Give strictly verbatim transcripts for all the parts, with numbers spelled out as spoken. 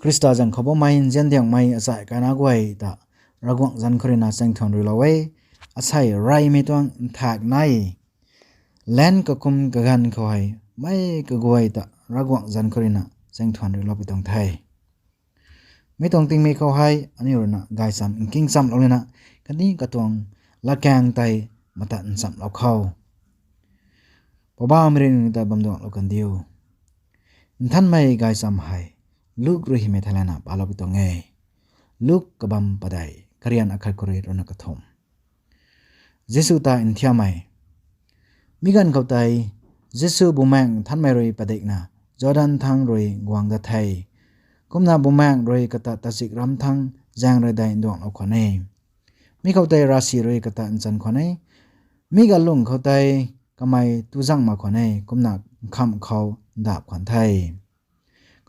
Khrista zanc khou bammei nzian diangmei achai kaina guay ta Ravguangc zanc khou ruina chaengthuan ruilou e. Asei reymei tuang nthak nai, lan kakum kaganv khou hei mei kaguay ta Ravguangc zanc khou ruina chaengthuan ruilou pi tuang the. Mi tuang tingmei khou hei aniu ruina gaychamv nking chamlou nina, khatni katuang latkaeng tei mata nchamlou khou, Poubauhmei ringh ta bam duanglou kandiu. Nthanmei gaychamv hei Luk rui hymei thei lana palou pi tuang e. Luk kabam padeih, karian akhat khou rui ruina kathumh. Jisu ta nthiammei. Mi ganv khou tei Jisu Bumaengh Nthanmei rui padikna Jordan thangc rui guang dat the. Kumna Bumaengh rui kata tazikramc thangc zaeng rui dei nduanglou khwan e. Mi khou tei ravsic rui kata nchan khwan e. Mi galung khou tei kamei tuzangh mak khwan e, kumna nkhamh khou ndap khwan the.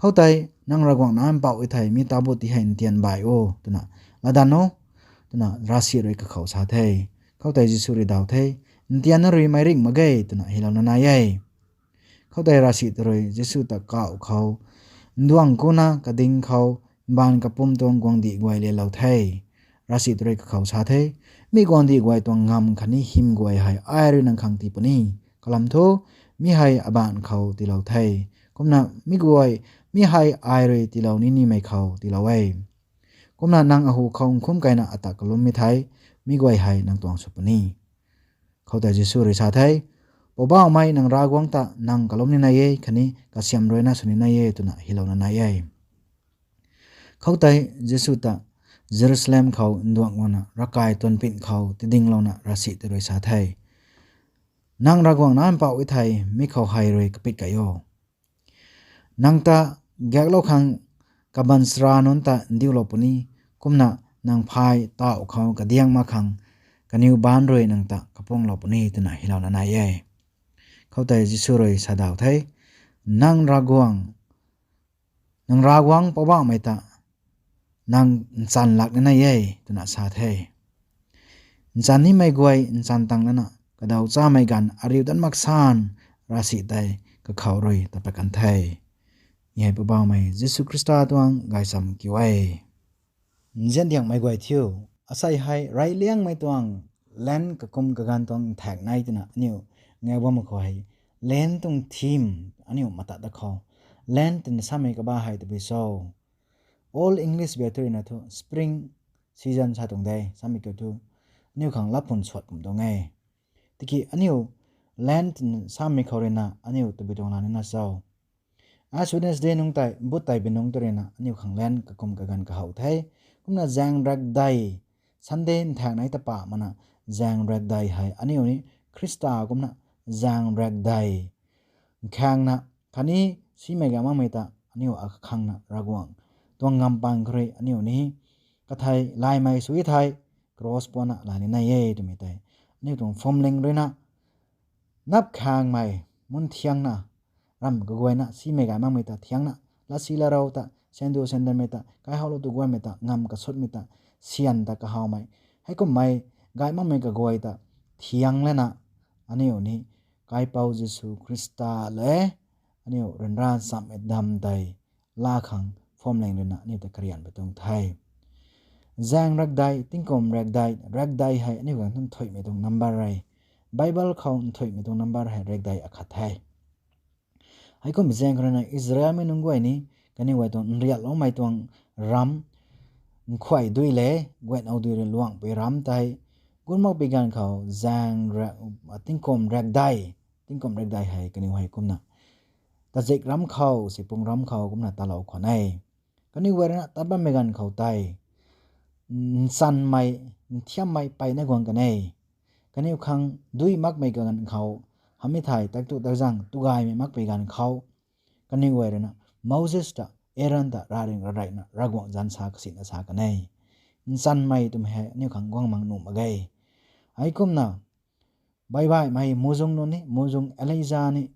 Khoutei, "Nang Ravguangc Nac Mpouh e thei, mi tabu ti hei ntian bai o," twna latdanv o, twna ravsic rui kakhou sa the. Khoutei Jisu rui daw the, "Ntianna rui meic ringh mak ge," twna hylouna nai e. Khoutei ravsic ta rui Jisu ta kauh khou, nduang kuna kading khou, mbaanv kapwm tuang guangcdic guay lelou the. Ravsic ta rui kakhou sa the, "Mi guangcdic guay tuang ngamv khatni hym guay hei ai rui nang khang tii puni. Kalam thu, mi hei abaanc khou tiilou the. Kumna mi guay, mi hei ai rui tiilou ni nimei khou tiilou e. Kumna nang ahu khou nkhum keyna ata kalummei thei, mi guay hei nang tuang sw puni." Khoutei Jisu rui sa the, "Poubauhmei nang Ravguangc ta nang kalum ni nai e, khatni kasiam ruina sw ni nai e," twna hylouna nai e. Khoutei Jisu ta Jerusalem khou nduang guangna ravkai tuanpin khou tidinglouna ravsic ta rui sa the, "Nang Ravguangc Nac Mpouh e thei, mi khou hei rui kapit kei o. Nang ta gaeklou khang kabaanchara nunc ta ndiulou puni, kumna nang phay tauh khou kadiang mak khang kaniw baanc rui nang ta kapunglou puni," twna hylouna nai e. Khoutei Jisu rui sa daw the, "Nang Ravguangc, nang Ravguangc Poubauhmei ta nang nchan lak ni nai e," twna sa the. Nchan nimei guay nchan tang lana, kadaw chamei ganv ariu dat mak san, ravsic tei kakhou rui ta pat kan the. Mi hei Poubauhmei Jisu Khrista tuang gaychamv kiu e. Nzian diangmei guay thiu, asei hei reyliangmei tuang Lent kakum kaganv tuang nthaek nai twna aniu ngak bammei khou hei, Lent tuang theme aniu matat da khou, Lent twna samei kaba hei tabui cho? Old English bia thu ruina thu spring season sa tuang de, samei kiu thu aniu khang lat phun suat kum tuang e. Tiki aniu Lent twna samei khou ruina aniu tabui tuang la nina cho? Ash Wednesday nungc tei, but tei bi nungc tu ruina aniu khang Lent kakum kaganv kahow the. Kumna zaeng rakdei, Sunday nthaek nai ta pa mana, zaeng rakdei hei aniu ni Khrista kumna zaeng rakdei nkhaengna, khatni simei ga makmei ta aniu akhangna Ravguangc tuang ngamv paan khou rui aniu ni kathei laymei sui thei, cross puanna lay ni nai e twmei tei aniu tuang phwamling ruina nap khangmei mun thiangna, ramv kaguayna, simei gay makmei ta thiangna, latsi latrou ta, sandu sandanmei ta, kaihowlou tu guaymei ta, ngamv kasutmei ta, syan ta kahawmei, heikummei gay makmei kaguay ta thiang lana, aniu ni Kaipouc Jisu Khrista le aniu ryanra chammei dam tei laa khang phwamling ruina aniu ta karianpui tuang the. Zaeng rakdei, tingkum rakdei, rakdei hei aniu khang nthuihmei tuang number e. Bible khou nthuihmei tuang number hei rakdei akhat the. Heikum zaeng khou ruina Israelmei nunc guay ni kaniw guay tuang nriatloumei tuang ram, nkhuay dui le guatnau dui rui luangpui ram tei gut makpui ganv khou zaeng ra-, tingkum rakdei, tingkum rakdei hei kaniw hei kumna tazikramc khou, sipung ram khou kumna talou khwan e. Kaniw guay ruina tat bammei ganv khou tei nchanmei, nthiammei peyna guang kan e. Kaniw khang dui makmei ganv khou, hamhmei thei tak tu tak zang tu gaymei makpui ganv khou, kaniw guay ruina Moses ta, Aaron ta ravring rareina Ravguangc zanc sa kasina sa kan e. Nchanmei twmei hei aniu khang guang mak nuh mak ge. Heikumna baihbaihmei muhzwng nunc ni, muhzwng Elija ni,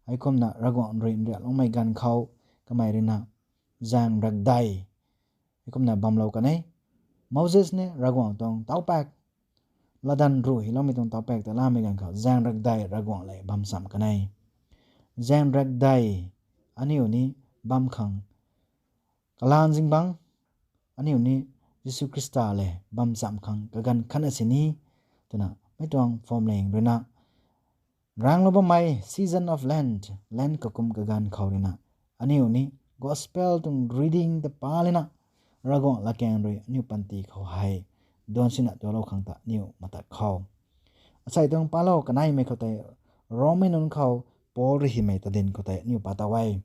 heikumna Ravguangc rui nriatloumei ganv khou, kamei ruina zaeng rakdei heikumna bamlou kan e. Moses ni Ravguangc tuang taupak, latdanv ruh hyloumei tuang taupak ta laamei ganv khou zaeng rakdei Ravguangc lev bam cham kan e. Zaeng rakdei aniu ni bam khang Kalan zingbangc, aniu ni Jisu Khrista le bam chamv khang kaganv khatna sini twna mei tuang phwamling ruina, ranglou bammei season of Lent, Lent kakum kaganv khou ruina, aniu ni gospel tuang reading ta pa lana, Ravguangc latkaeng rui aniu panty khou hei duan sina tualou khang ta aniu matat khou, asei tuang palou kaneimei khou tei, Rommei nunc khou Paul rui hymei tadin khou tei aniu pa ta e.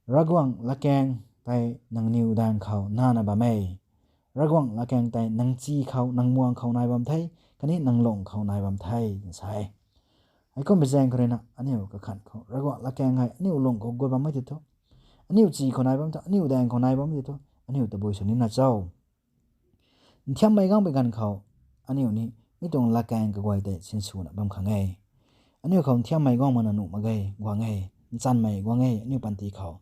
Ravguangc latkaeng tei nangniw daeng khou nana bam e. Ravguangc latkaeng tei nang chi khou, nang muang khou nai bam the, khatni nang lung khou nai bam the, sa e. Heikumbi zaeng khou ruina aniu kakhanh khou Ravguangc latkaeng hei aniu lung khou gut bammei tei thu, aniu chi khou nai bam thu, aniu daeng khou nai bammei tei thu, aniu tabui sw nina cho? Nthiammei guangpui ganv khou, aniu ni mi tuang latkaeng kaguay tei sinswna bam khang e. Aniu khou nthiammei guang makna nuh mak ge, guang e, nchanmei guang e aniu panty khou.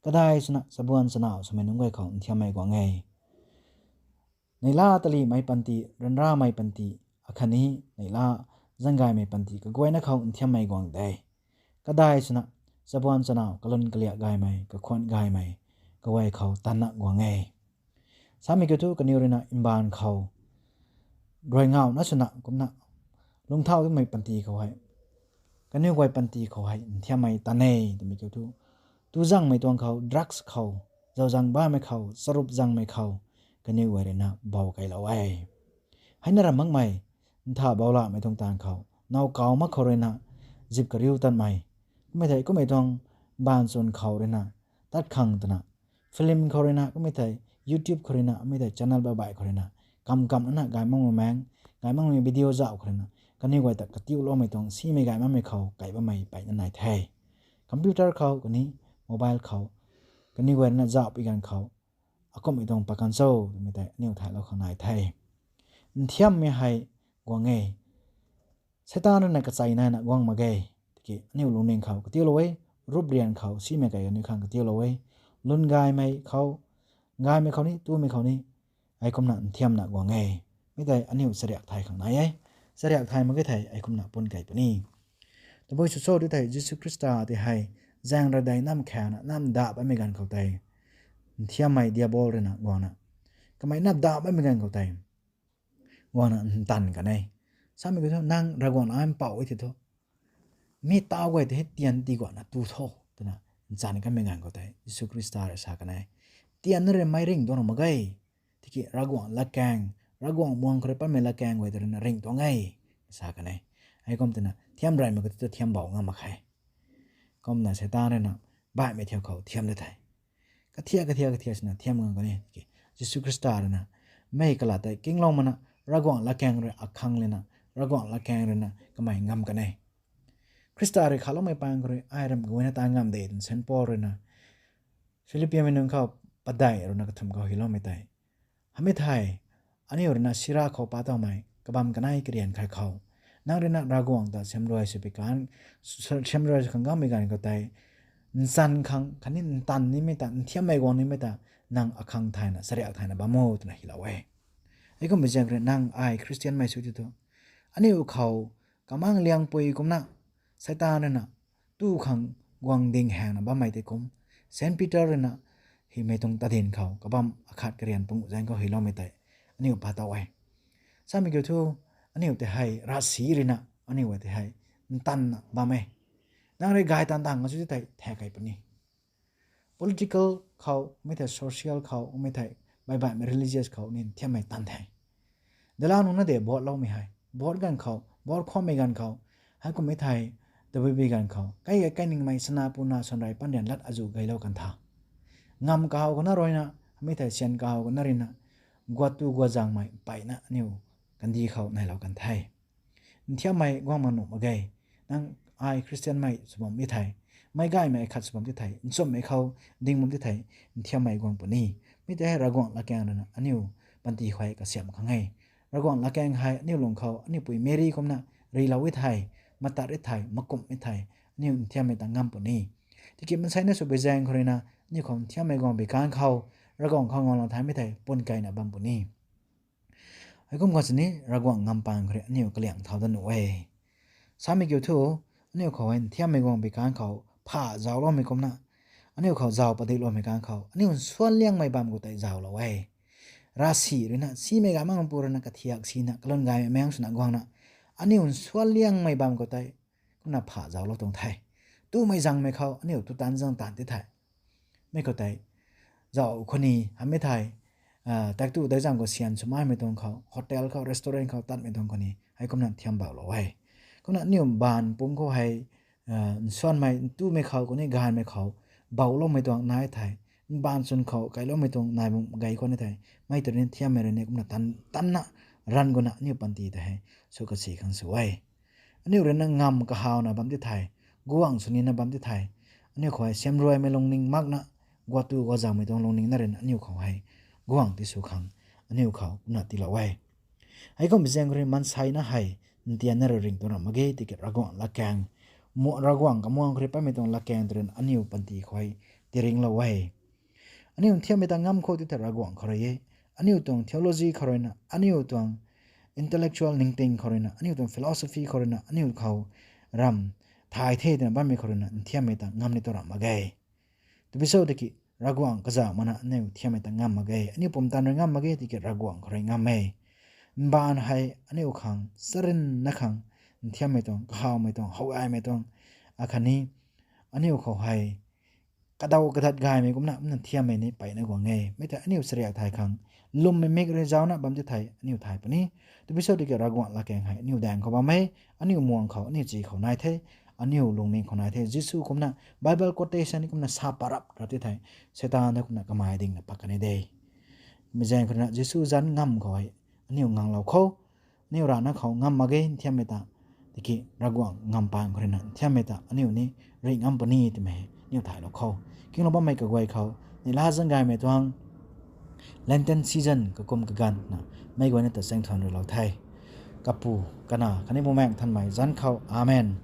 Kadai swna chabuan chanaw swmei nunc guay khou nthiammei guang e. Neihla talimei panty, ryanramei panty, akhatni neihla zanggaymei panty kaguayna khou nthiammei guang de. Kadai swna chabuan chanaw kalun kaliak gaymei, kakhwan gaymei kaguay khou tanna guang e. Samei kiu thu kaniw ruina mbaanv khou ruai ngawna swna kumna lungcthau twmei panty khou hei, kaniw guay panty khou hei nthiammei tan e twmei kiu thu, tuzangmei tuang khou, drugs khou, zauzang bammei khou, charup zangmei khou, kaniw guay ruina bou keylou e. Heina ram makmei, ntha bou lamei tuang taanv khou, now kaw mak khou ruina, zip kariu tatmei, kummei thei kummei tuang mbaanv chwn khou ruina tat khang twna, film khou ruina, kummei thei YouTube khou ruina, mi tei channel baih baih khou ruina, kam kam nana gay makmei maeng, gay makmei video zauh khou ruina, kaniw guay ta katiuloumei tuang simei gay makmei khou kai bammei peyna nai the. Computer khou khatni mobile khou kaniw guay ruina zauhpui ganv khou, akumhmei tuang pakan cho twmei tei aniu thaylou khang nai the. Nthiammei hei guang e. Seitaan ruina kachei naina guang mak ge. Tiki aniu lungning khou katiulou e, rup rian khou simei kai kaniw khang katiulou e. Lun gaymei khou, gaymei khou ni, tumei khou ni, hei kumna nthiamna guang e. Mi tei aniu chariak thay khang nai e. Chariak thay mak ge thei hei kumna pun kei puni. Tabui sw cho ti thei Jisu Khrista tei hei zaeng radei nam khauna nam dap bammei ganv khou tei, nthiammei Diabol ruina guangna, kamei nap dap bammei ganv khou tei guangna ntanv kan e. Samei kiu thu nang Ravguangc ai mpouh e ti thu, mi taw guay tei hei tian tiguangna tu tho twna nchan kanmei ganv khou tei Jisu Khrista rui sa kan e. Tian na rui mei ringh tuang mak ge. Tiki Ravguangc latkaeng, Ravguangc muang khou rui patmei latkaeng guay tei ruina ringh tuang e, sa kan e. Hei kum twna thiam reymei khou tei thu thiam bou ngam mak khe. Kumna Seitaan ruina baihmei thiu khou thiam de the. Kathiak kathiak kathiak swna thiam ngam kan e. Tiki Jisu Khrista ruina mei kalat tei kinglou makna, Ravguangc latkaeng rui akhang lana, Ravguangc latkaeng ruina kamei ngam kan e. Khrista rui khaloumei pang khou rui ai ram guayna taan ngam de twna Saint Paul ruina Philippiamei nunc khou padeih ruina kathumh khou hyloumei tei, hamei thei, aniu ruina sira khou pa tawmei kabam kanei karian khat khou, nang ruina Ravguangc ta siamruai sw pi kan, siamruai sw khang gammei ganv khou tei, nchan khang khatni ntanv nimei ta, nthiammei guang nimei ta, nang akhang thayna chariak thayna bam o twna hylou e. Hei kumbi zaeng rui nang ai Khristianmei sw ti thu, aniu khou kamang liangpui kumna Seitaan ruina tu khang guang ding hangna bammei tei kum, Saint Peter ruina hymei tuang tadin khou kabam akhat karian pung zaeng khou hyloumei tei aniu pa taw e. Samei kiu thu, aniu tei hei ravsic ruina aniu tei hei ntanvna bam e. Nang rui gay tan tang achu ti thei thak kei puni. Political khou, mi thei social khou, mi thei baih baihmei religious khou ni nthiammei tan the. Dalau nunc na de vote loumei hei, vote ganv khou, vote khwanmei ganv khou, hei kummei thei, tabui bi ganv khou kai kai ningmei sana puna sanrei panrian lat azu gaylou kan tha. Ngam kahaw khou na ruina, mi thei syan kahaw khou na ruina, guat tu guat zangmei mpeyna aniu kandih khou nailou kan the. Nthiammei guang mak nuh mak ge. Nang ai Khristianmei sw bam ti thei, meic gaymei khat sw bam ti thei, nchumhmei khou ding bam ti thei, nthiammei guang puni. Mi tei hei Ravguangc latkaeng ruina aniu panty khou kasiamh khang e. Ravguangc latkaeng hei aniu lung khou aniu pui Meri kumna rilou e thei, matat e thei, makumh e thei, aniu nthiammei ta ngam puni. Tiki mansei na sw bi zaeng khou ruina aniu khou nthiammei guang bi kan khou, Ravguangc khou guanglou thaymei thei pun keyna bam puni. Hei kum khou sini Ravguangc ngam pang khou rui aniu kaliang thau dat nuh e. Samei kiu thu, aniu khou hei nthiammei guang bi kan khou pha zaucloumei kumna, aniu khou zauc padikloumei ganv khou aniu nsuan liangmei bam khou tei zauclou e. Ravsic ruina, simei gaymei pu ruina kathiak sina, kalun gaymei maeng swna guangna, aniu nsuan liangmei bam khou tei kumna pha zauclou tuang the. Tumei zangmei khou aniu tu tanc zang tanc ti the. Mi khou tei zauc khou ni hamhmei thei, taektu daizam khou syan swmaimei tuang khou, hotel khou, restaurant khou tatmei tuang khou ni hei kumna thiam bouclou e. Kumna aniu mbaanv pumc khou hei nsuanmei ntumei khou khou ni gaymei khou boucloumei tuang nai thei, mbaanv chwn khou kailoumei tuang nai bam gay khou ni thei, mei tw ni thiammei rui ni kumna tan tanna, ranv guna aniu panty tei hei sw kasi khang sw e. Aniu ruina ngamv kahawna bam ti thei, guangc sw nina bam ti thei, aniu khou hei siamruaimei lungning makna, guatu guazangmei tuang lungning na ruina aniu khou hei guangc ti sw khang aniu khou kumna tiilou e. Heikumbi zaeng khou rui maanseina hei ntianna rui ringh tuang ramh mak ge, tiki Ravguangc latkaeng, Ravguangc kamuang khou rui patmei tuang latkaeng tw ruina aniu panty khou hei tiiringlou e. Aniu nthiammei ta ngam khou ti thei Ravguangc khou rui e. Aniu tuang theology khou ruina, aniu tuang intellectual ningting khou ruina, aniu tuang philosophy khou ruina, aniu khou ramh thay the twna bammei khou ruina nthiammei ta ngam ni tuang ramh mak ge. Tabui cho tiki Ravguangc kazauh mana aniu nthiammei ta ngam mak ge. Aniu pumtan rui ngam mak ge, tiki Ravguangc khou rui ngam e. Mbaanv hei aniu khang charynna khang nthiammei tuang, kahawmei tuang, howgaymei tuang, akhatni aniu khou hei kadaw kadat gaymei kumna kumna nthiammei ni mpeyna guang e. Mi tei aniu chariak thay khang lwmmei mik rui zaucna bam ti thei aniu thay puni. Tabui cho tiki Ravguangc latkaeng hei aniu daeng khou bam e, aniu muang khou, aniu chi khou nai the, aniu lungning khou nai the. Jisu kumna Bible quotation kumna sa parap rap ti thei, Seitaan ta kumna kamei dingna pat kan e de. Mi zaeng khou ruina Jisu zanc ngam khou hei aniu nganglou khou, aniu rana khou ngam mak ge nthiammei ta, tiki Ravguangc ngam paan khou ruina nthiammei ta aniu ni ringh ngam puni twmei aniu thaylou khou, kinglou bammei kaguay khou, neihla zaeng gaymei tuang Lenten season kakum kaganv na meic guayna ta chaeng thuan ruilou the. Kapu, Kanac khatni Bumaengh Nthanmei zanc khou, Amen.